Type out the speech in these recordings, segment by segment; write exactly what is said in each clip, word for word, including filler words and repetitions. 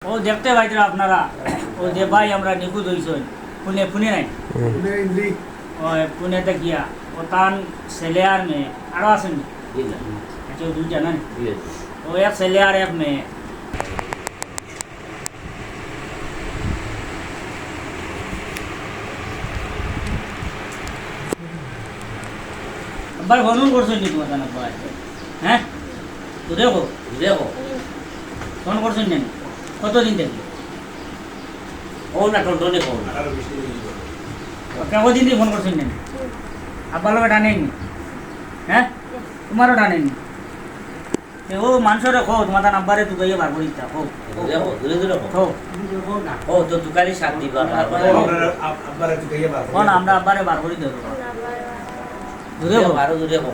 ও দেখতে পাইতরা আপনারা, ও যে ভাই আমরা নিখোঁজ অইছইন, পুনে, পুনে নাই? হুম। পুনে ইন্দ্রি। ও পুনে দেখিয়া, ও তান ছেলে আর মেয়ে, আরো আছইন নি? জি না। আচ্ছা, ও দুইটা না? জি, জি। ও এক ছেলে আর এক মেয়ে। আব্বায় ফোন করছইন নি তুমার জানা ভাই? হ্যাঁ? জুরে কও। জুরে কও। ফোন করছইন নি? কতদিন থাকি? কও না, টনটনে কও না। কতদিন থাকি ফোন করছইন নি? আব্বার লগে টানেনি? হ্যাঁ? তুমারও টানেনি? এ, ও মানষরে কও, তুমার তান আব্বারে তুকাইয়া বার করি দিতা, কও। জুরে কও, জুরে জুরে কও। কও। কও, তো তুকাইলে শান্তি পাবা, বার করি দিবা। আব্বারে তুকাইয়া বার করি দিবা। কও না, আমরা আব্বারে বার করি দেব। জুরে কও। আরো জুরে কও।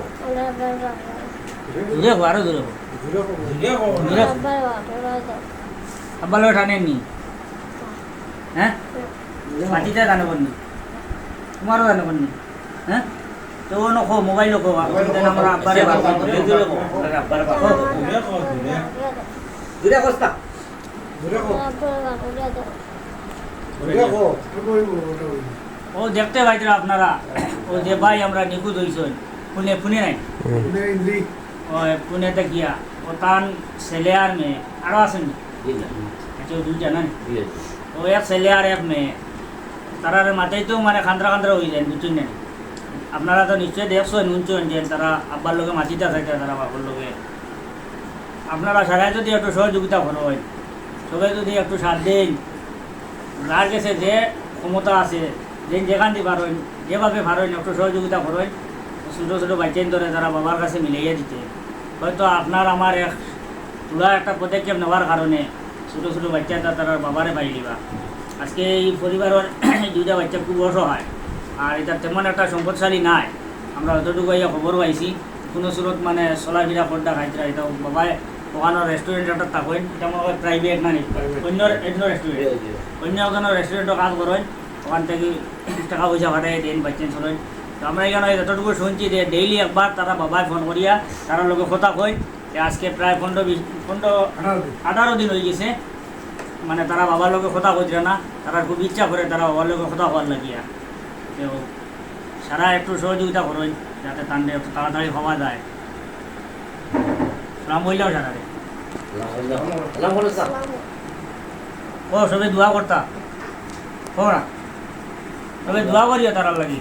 জুরে কও, আরো জুরে কও। জুরে কও। জুরে কও। জুরে কও। আব্বার লগে টানেনি? হ্যাঁ? মাতিতে জানো করনি? তুমারও জানো করনি? হ্যাঁ? তো ও নকো, মোবাইল নকো, অসুবিধা নাই, আমরা আব্বারে বার করি দেব। জুরে কও, জুরে কও। জুরে কও। জুরে কও। জুরে কও। ও দেখতে পাইতরা আপনারা, ও যে ভাই আমরা নিখোঁজ অইছইন, পুনে, পুনে নাই? হুম। পুনে ইন্দ্রি। ও পুনে দেখিয়া, ও তান ছেলে আর মেয়ে, আরো আছইন নি? জি না। আচ্ছা, ও দুইটা না? জি, জি। ও এক ছেলে আর এক মেয়ে, তারারে মাতাইতেও মানে খান্দ্রা খান্দ্রা অইযাইন, বুঝছইন নি? আপনারা তো নিশ্চয় দেখছইন, হুনছইন যে তারা আব্বার লগে মাতিতা চাইতা, তারা বাপর লগে। আপনারা সারায় যদি একটু সহযোগিতা করইন, সবে যদি একটু সাথ দেইন, যার গেছে যে ক্ষমতা আছে, যে যেখান দি পারইন, যেভাবে পারইন, একটু সহযোগিতা করইন। ছোট ছোট বাচ্চাইন ধরে তারা বাবার কাছে মিলাইয়া দিতে। হয়তো আপনার আমার এক থুড়া একটা পদক্ষেপ নেওয়ার কারণে ছোট ছোট বাচ্চা তারা তারার বাবারে পাইলিবা। আজকে এই পরিবারর দুইটা বাচ্চা খুব অসহায়, আর ইটা তেমন একটা সম্পদশালী নায়। আমরা যতটুকু আইয়া খবর পাইছি, কোনো সুরত মানে চলাফিরা করতা খাইতরা, ইটা বাবায় অখানো restaurant একটা থাকইন, ইটা মনে হয় private না নি? Private। অন্য, অন্য restaurant। জি, জি। অন্য একজনর restaurant-ও কাজ করইন, অখান থাকি টাকা পয়সা পাঠাইয়া দেইন, বাচ্চাইন চলইন। তো আমরা ইখানো যতটুকু হুনছি যে daily একবার তারা বাবায় ফোন করিয়া তারার লগে কথা কইন। যে আজকে প্রায় পনেরো বিশ, পনেরো, আঠারো দিন। আঠারো দিন অইগেছে, মানে তারা বাবার লগে কথা কইতরা না, তারার খুব ইচ্ছা করে তারা বাবার লগে কথা কওয়ার লাগিয়া। তো সারা একটু সহযোগিতা করইন, যাতে তানরে একটু তাড়াতাড়ি পাওয়া যায়। সালাম কইলাও সারারে। সালাম কইলাও। সালাম কইলাও, স্যার। ও, সবে দোয়া করতা। কও না। সবে দোয়া করিও তারার লাগি।